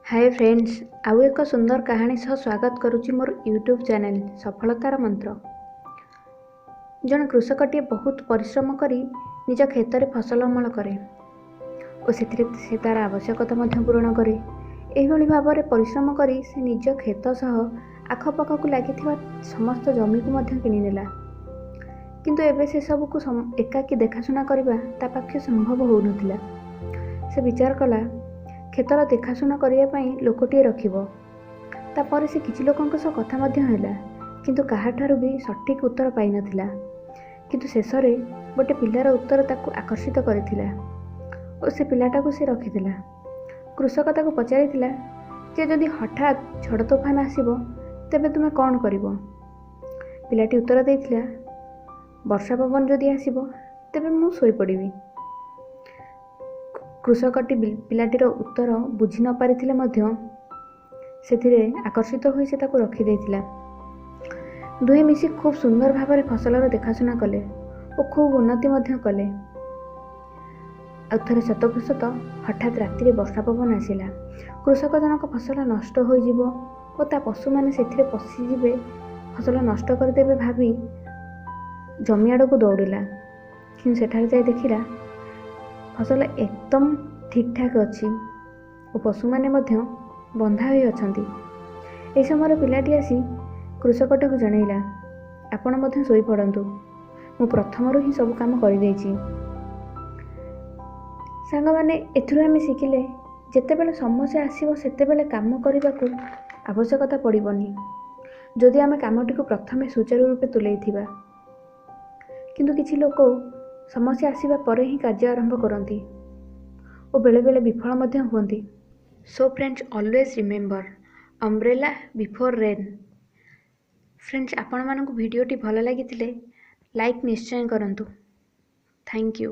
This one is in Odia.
ହାଏ ଫ୍ରେଣ୍ଡସ୍, ଆଉ ଏକ ସୁନ୍ଦର କାହାଣୀ ସହ ସ୍ୱାଗତ କରୁଛି ମୋର ୟୁଟ୍ୟୁବ୍ ଚ୍ୟାନେଲ୍ ସଫଳତାର ମନ୍ତ୍ର। ଜଣେ କୃଷକଟିଏ ବହୁତ ପରିଶ୍ରମ କରି ନିଜ କ୍ଷେତରେ ଫସଲ ଅମଳ କରେ ଓ ସେଥିରେ ସେ ତା'ର ଆବଶ୍ୟକତା ମଧ୍ୟ ପୂରଣ କରେ। ଏହିଭଳି ଭାବରେ ପରିଶ୍ରମ କରି ସେ ନିଜ କ୍ଷେତ ସହ ଆଖପାଖକୁ ଲାଗିଥିବା ସମସ୍ତ ଜମିକୁ ମଧ୍ୟ କିଣିନେଲା। କିନ୍ତୁ ଏବେ ସେସବୁକୁ ଏକାକୀ ଦେଖାଶୁଣା କରିବା ତା ପକ୍ଷେ ସମ୍ଭବ ହେଉନଥିଲା। ସେ ବିଚାର କଲା, କ୍ଷେତର ଦେଖାଶୁଣା କରିବା ପାଇଁ ଲୋକଟିଏ ରଖିବ। ତାପରେ ସେ କିଛି ଲୋକଙ୍କ ସହ କଥା ମଧ୍ୟ ହେଲା, କିନ୍ତୁ କାହାଠାରୁ ବି ସଠିକ୍ ଉତ୍ତର ପାଇନଥିଲା। କିନ୍ତୁ ଶେଷରେ ଗୋଟେ ପିଲାର ଉତ୍ତର ତାକୁ ଆକର୍ଷିତ କରିଥିଲା ଓ ସେ ପିଲାଟାକୁ ସେ ରଖିଥିଲା। କୃଷକ ତାକୁ ପଚାରିଥିଲା ଯେ ଯଦି ହଠାତ୍ ଝଡ଼ ତୋଫାନ ଆସିବ, ତେବେ ତୁମେ କ'ଣ କରିବ? ପିଲାଟି ଉତ୍ତର ଦେଇଥିଲା, ବର୍ଷା ପବନ ଯଦି ଆସିବ ତେବେ ମୁଁ ଶୋଇପଡ଼ିବି। କୃଷକଟି ପିଲାଟିର ଉତ୍ତର ବୁଝି ନ ପାରିଥିଲେ ମଧ୍ୟ ସେଥିରେ ଆକର୍ଷିତ ହୋଇ ସେ ତାକୁ ରଖିଦେଇଥିଲା। ଦୁହେଁ ମିଶି ଖୁବ୍ ସୁନ୍ଦର ଭାବରେ ଫସଲର ଦେଖାଶୁଣା କଲେ ଓ ଖୁବ୍ ଉନ୍ନତି ମଧ୍ୟ କଲେ। ଆଉ ଥରେ ସତକୁ ସତ ହଠାତ୍ ରାତିରେ ବର୍ଷା ପବନ ଆସିଲା। କୃଷକ ଜଣକ ଫସଲ ନଷ୍ଟ ହୋଇଯିବ ଓ ତା ପଶୁମାନେ ସେଥିରେ ପଶିଯିବେ, ଫସଲ ନଷ୍ଟ କରିଦେବେ ଭାବି ଜମି ଆଡ଼କୁ ଦୌଡ଼ିଲା। କିନ୍ତୁ ସେଠାରେ ଯାଇ ଦେଖିଲା, ଫସଲ ଏକଦମ ଠିକ୍ଠାକ୍ ଅଛି ଓ ପଶୁମାନେ ମଧ୍ୟ ବନ୍ଧା ହୋଇ ଅଛନ୍ତି। ଏହି ସମୟରେ ପିଲାଟି ଆସି କୃଷକଟିକୁ ଜଣାଇଲା, ଆପଣ ମଧ୍ୟ ଶୋଇପଡ଼ନ୍ତୁ, ମୁଁ ପ୍ରଥମରୁ ହିଁ ସବୁ କାମ କରିଦେଇଛି। ସାଙ୍ଗମାନେ, ଏଥିରୁ ଆମେ ଶିଖିଲେ, ଯେତେବେଳେ ସମସ୍ୟା ଆସିବ ସେତେବେଳେ କାମ କରିବାକୁ ଆବଶ୍ୟକତା ପଡ଼ିବନି, ଯଦି ଆମେ କାମଟିକୁ ପ୍ରଥମେ ସୁଚାରୁ ରୂପେ ତୁଲେଇଥିବା। କିନ୍ତୁ କିଛି ଲୋକ ସମସ୍ୟା ଆସିବା ପରେ ହିଁ କାର୍ଯ୍ୟ ଆରମ୍ଭ କରନ୍ତି ଓ ବେଳେବେଳେ ବିଫଳ ମଧ୍ୟ ହୁଅନ୍ତି। So friends, always remember, umbrella before rain. Friends, ଆପଣମାନଙ୍କୁ ଭିଡ଼ିଓଟି ଭଲ ଲାଗିଥିଲେ ଲାଇକ୍ ନିଶ୍ଚୟ କରନ୍ତୁ। Thank you.